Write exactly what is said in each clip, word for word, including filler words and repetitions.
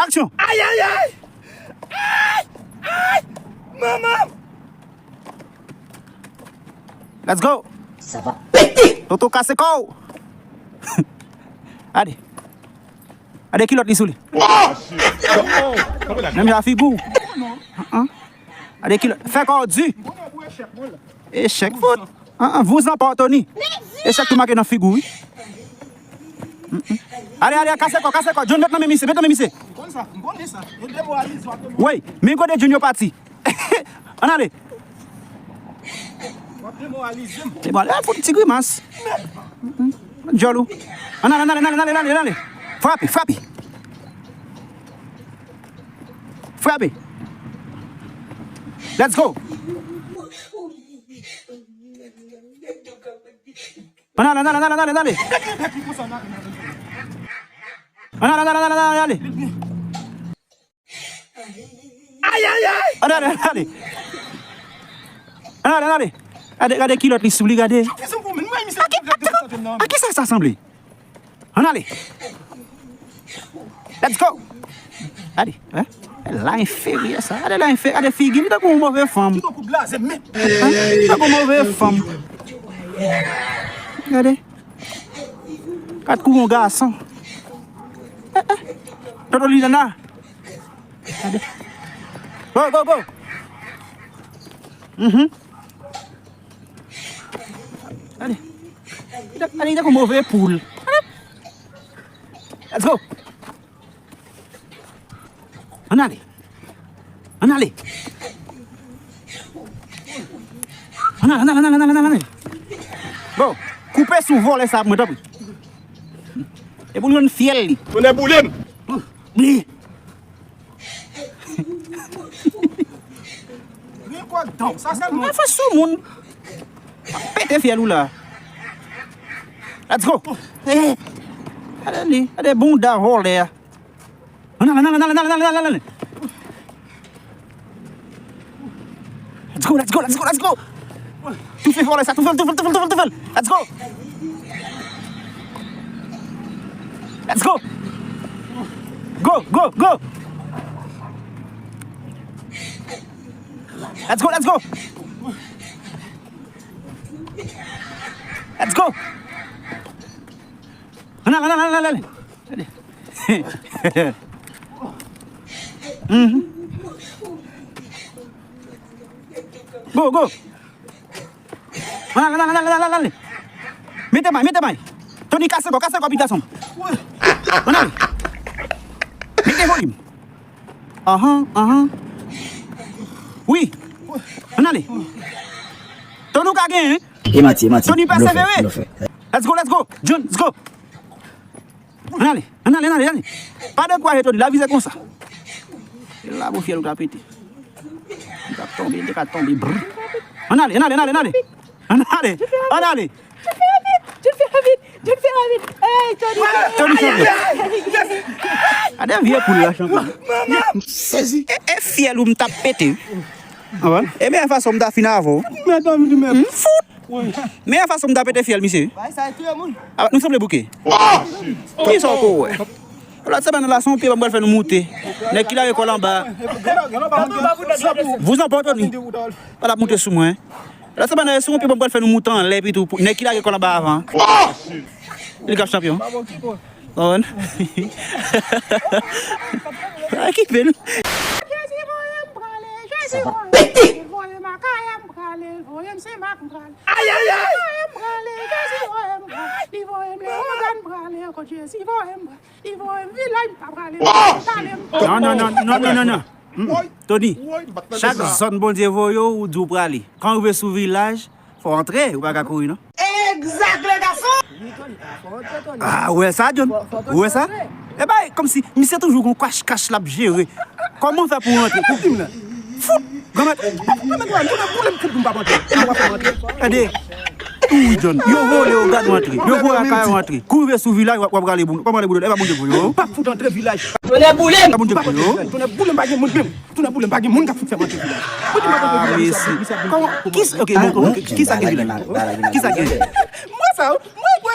Aksyon! Ay, ay, ay! Ay! Ay! Manman! Let's go! Sa va pete! Toto kase kò w! Gade. Gade kilòt li sou li. Menm jan figi w. Gade kilòt. Fè kò w di. Echèk fout. An, an, vouzan pa w, Tony. Echèk tou make nan figi w, wi. Ale, ale, kase kò, kase kò. John, met nan men misye, met nan men misye. Woy, men kote John yo pati. Ann ale. Demoralize, al fout ti grimas. Djòl ou. Ann ale, ann ale, ann ale, ann ale, ann ale, ann ale. Frape, frape. Frape. Let's go. Ann ale, ann ale, ann ale, ann ale, ann ale. Ann ale, ann ale, ann ale, ann ale. Ay, ay, ay! Ann ale, ann ale. Ann ale, ann ale. Gade, gade kilòt li sou li, gade. A ki sa sa sanble? Ann ale. Let's go. Gade, hein? La enferi sa. Gade la enferi, gade figi li tankou yon move fanm. Tankou move fanm. Gade. Kat kou yon gason. Eh, eh. Toto Lilana. Gade. Go, go, go. Mhm. Gade. Gade, gade, gade, move poul. Let's go. Ann ale. Ann ale. Ann ale, ann ale, ann ale, ann ale, ann ale. Bon, koupe sou vòlè sa pou mwen, tanpri. E pou l jwenn fyèl li. Tonnè boule m. Li. Mwen fè sou moun. Pete fyèl ou la. Let's go. Eh. Gade li. Gade bounda vòlè a. Ann ale, ann ale, ann ale, ann ale, ann ale, ann ale. Let's go, let's go, let's go, let's go. Toufe vòlè sa, toufe l, toufe l, toufe l, toufe l, toufe l. Let's go. Let's go. Go, go, go. Let's go, let's go. Let's go. Ann ale, ann ale, ann ale, ann ale. Mhm. Go, go. Ann ale, ann ale, ann ale, ann ale. Mete may, mete may. Tony, kase kò, kase kò, pitit gason. Ann ale. Mete volim. Ahan, ahan. Wi. Ann ale. Tony, ou ka genyen, hein? E mati, e mati. Tony, pèsevere. Let's go, let's go. John, let's go. Ann ale, ann ale, ann ale, ann ale. Pa dekouraje, Tony, la vize konsa. E la pou fyèl ou ta pete. Li t ap tonbe, li te ka tonbe. Brr. Ann ale, ann ale, ann ale, ann ale. Ann ale, ann ale. John, fè rapid, John, fè rapid, John, fè rapid. Hey, Tony. Tony, chanpyon. Gade vye poul la, chanpyon. Sezi. E, e fyèl ou m t ap pete. Anpwen. E meyè fason m ta fin avè w. M fout. Meyè fason m ta pete fyèl, misye. Bay sa e touye moun. Ah, nou sanble bouke. Kisa w ko wè? Lòt semèn nan la, se yon pye pa m pral fè nou moute. Nèg ki lage kò l anba. Vouzan pa w, Tony. Pa l ap moute sou mwen. Lòt semèn nan, se yon pye pa m pral fè nou moute anlè pito. Nèg ki lage kò l anba avan. Li k ap chanpyon. Konprann? Ay, kipe nou. Jezi voye m prale, Jezi voye m prale, voye m a Kayè m prale, voye m Senmak m prale. Ay, ay, ay! Voye m prale, Jezi voye m prale, li voye m Leyogàn m prale, kot Jezi voye m prale, li voye m Vilaj m pa prale, m pa prale m. Non, non, non, non, non, non, non. Mm. Tony, chak zòn Bondye voye w, ou di w prale. Kan w rive sou Vilaj, fò w antre, ou pa ka kouri, non. Egzak, le gason! Ah, ou wè sa, John? Ou wè sa? E bay, kòmsi, misye toujou gon kach kach l ap jere. Kòman w fè pou w rantre? Pou di m la. Fout! Granmèt, granmèt, granmèt, granmèt, boule m fout pou m pa rantre. Gade. Wi, John. Yo vole, yo gad w antre. Yo vole a kay w antre. Kou rive sou Vilaj, w ap, w ap rale boul. Kòman rale boul? E pa Bondye voye w. Pa fout antre Vilaj. Tonnè boule m! Pa Bondye voye w. Tonnè boule m, pa gen moun menm. Tounen boule m, pa gen moun k ap fout fè m antre Vilaj. Pou di m pa antre Vilaj, misye ap di sa. Kòman? Kisa, ok, bon, ok, kisa gen Vilaj? Kisa gen? Mwen sa, mwen, mwen,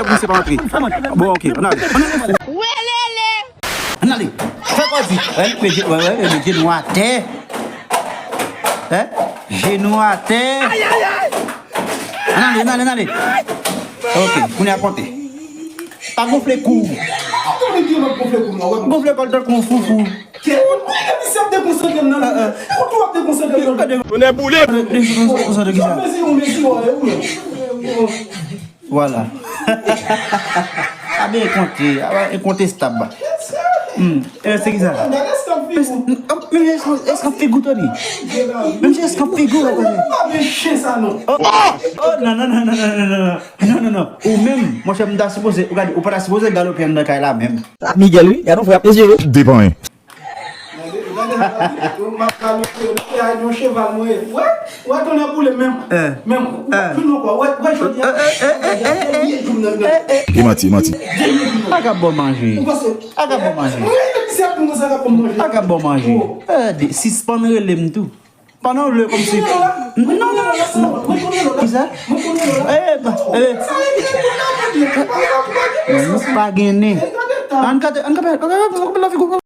lè pou misye pa antre. Bon, ok, ann ale. Ann ale. Ann ale. Fè kò di. Wè, met je-, wè, wè, met jenou atè. Hè? Jenou atè. Ann ale, ann ale, ann ale. Ok, kounye a konte. Pa gonfle kou. Gonfle kò l tankou yon foufou. Kè, mwen, mwen, misye ap dekonsantre m nan. Ou tou ap dekonsantre m nan. Tonè boule. Dekonsantre ki sa? Vwala. A ben, enkonte, a ben, enkontestab. Hmm. E se ki sa? Men eskanp figou Tony. Men eskanp figou, ou konnen. Oh, oh, non, non, non. Non, non, non. Ou menm, monchè, m ta sipoze, ou gade, ou pa ta sipoze galope anndan kay la menm. Miguel, wi, gade yon frè ap eseye. Depan, wi. Gade, gade, gade, m ap galope, m ap gade yon cheval mwen ye. Wè, wè, tonè boule menm. Menm, ou pa vin ankò. Wè, wè, jodi a, jodi a, dènye jou m nan. Li manti, li manti. Dènye jou m nan. A ka bon manje. Ou panse? A ka bon manje. Mwen, mwen, se ap konsa ka bon manje. A ka bon manje. Oh. Eh, de-, sispann rele m tou. Pandan w vle kòmsi. Non, non, non, non. Kisa? Eh, ba, eh. Nou pa gen nen. Ann kate, ann kate, ann kate, ann kate, ann kate, ann kate,